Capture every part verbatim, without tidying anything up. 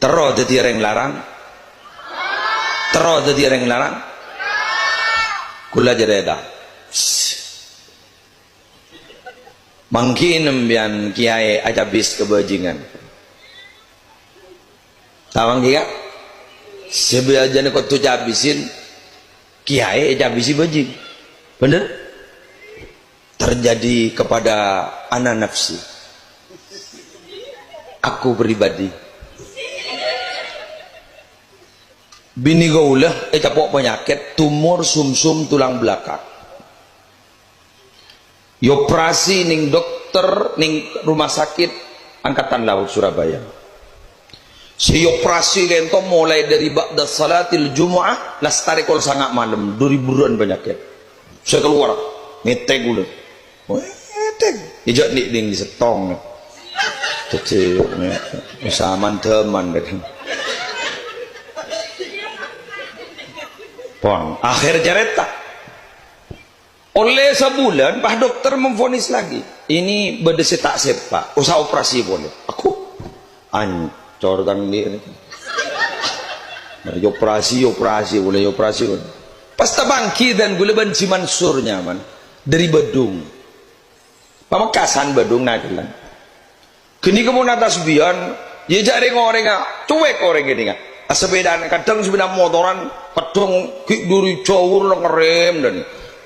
Terro dhâddhi orèng larang? Terro dhâddhi orèng larang? Kaulâ jârèya ta'. Mangkèn sampèyan kèyaè acabis ka bhâjingan. Ta' mangkèn, Ka'? Sè bhâjingan kodhu cabisin, kèyaè ècabisi bhâjing. Bhender? Terjadi kepada ana nafsi. Aku pribadi. Binè kaulâ ècapo' panyakèt tumor sumsum tulang belakang. Èoperasi neng dokter, neng rumah sakit Angkatan Laut Surabaya. Sè èoperasi ka'dinto molaè dhâri ba'da salatil Jumu'ah, lastarè kol sanga' malem, dhâri buruwân panyakèt. Sè kalowar, ngètèk kaulâ. Ngètèk. Ijâ' nè'-nèng sèttong. Dhâddhi, saman-dâman kadhâng. Pon, akhèr carèta. Ollè sabulân, pas dokter memvonis lagi. Ini bâdâ sè ta' sèpa', osa operasi polè. Aku, ancor tang di. Nah, èoperasi, èoperasi, polè èoperasi. Pas tapangghi dân kaulâ bân Ji Mansur nyaman. Dhâri Badung. Pamekasan Badung naghellâ'. Ghânèka mon atasbihan, yâ jhâ' rèng-orèngnga, cuek orèng ghânèka. Asepèdaan, kadhâng sepèda motoran, kadhâng ghi' dhuri jhâu la ngerem dhân.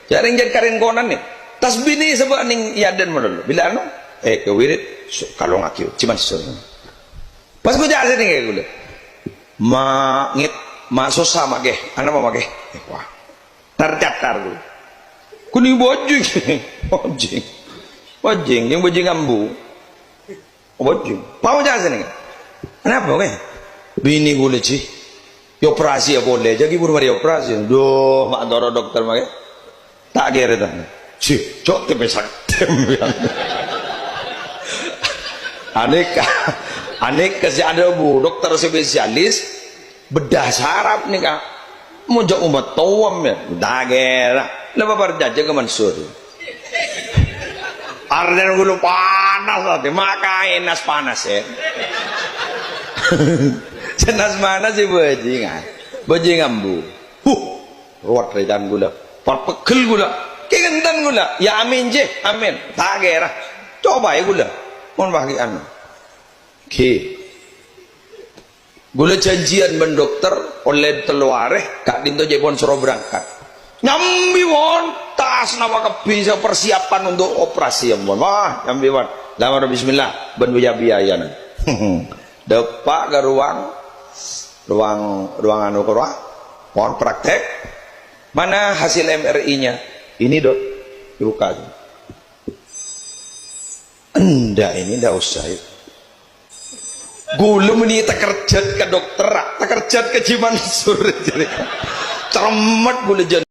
Jhâ' rèng jhât karèngkonan nè. Tasbihna sabâ' neng è adâ'na malolo. Bilâ anu, eh, kawirid, su-, kalongaghi, Ji Mansur. Pas ngoca' sè neng kaulâ. Ma' ngèt, ma' sossa ma' kè, anapa ma' kè? Eh, wah. Tar-catar, Bu. Kuni bajing. Bajing. Bajing, yang bajing ambu. Bajing. Pao jâ' sènèng. Anapa, Kè? Binè kaulâ, Ji. Èoperasi yâ polè. Jâ' ghi' buru marè èoperasi. Duh, ma' toro' dokter, ma' kè. Ta' kèra, ta'. Ji, jhâ' tèpè saktèm. Anèka, anèka sè adhâbu dokter spesialis. Bedah saraf nèka. Mon jhâ' ommat towa, yâ. Ta' kèra. La parcajâ ka Mansur. Artèna kaulâ panas atè, ma' kaè nas-panas, yâ. Sè nas-panas sè bajingan. Bajing ambu. Huh. Ruwet rècan kaulâ. Parpegghel kaulâ. Kèngènten kaulâ. Yâ amin, Ji. Amin. Ta' kèra. Cobâ, yâ, kaulâ. Mon pagghi' anu. Ghi. Kaulâ jhânjhiyân bân dokter, ollè tello arè, ka'dinto jhâ' pon soro berangkat. Nyambi, pon, tas napa kabbhi sè persiapan untuk operasi, ampon. Wah, nyambi, pon. Lamar bismillah, bân biya-biyayan. Dâpa' ka ruang, ruang, ruang anu ka ruang, pon praktek. Mana hasil M R I-nya? Ini, Dok. Dibuka. Endak, ini ndak usah, yuk. Kaulâ mènè takerjhât ka dokter, takerjhât ka Ji Mansur. Cermet kaulâ jân.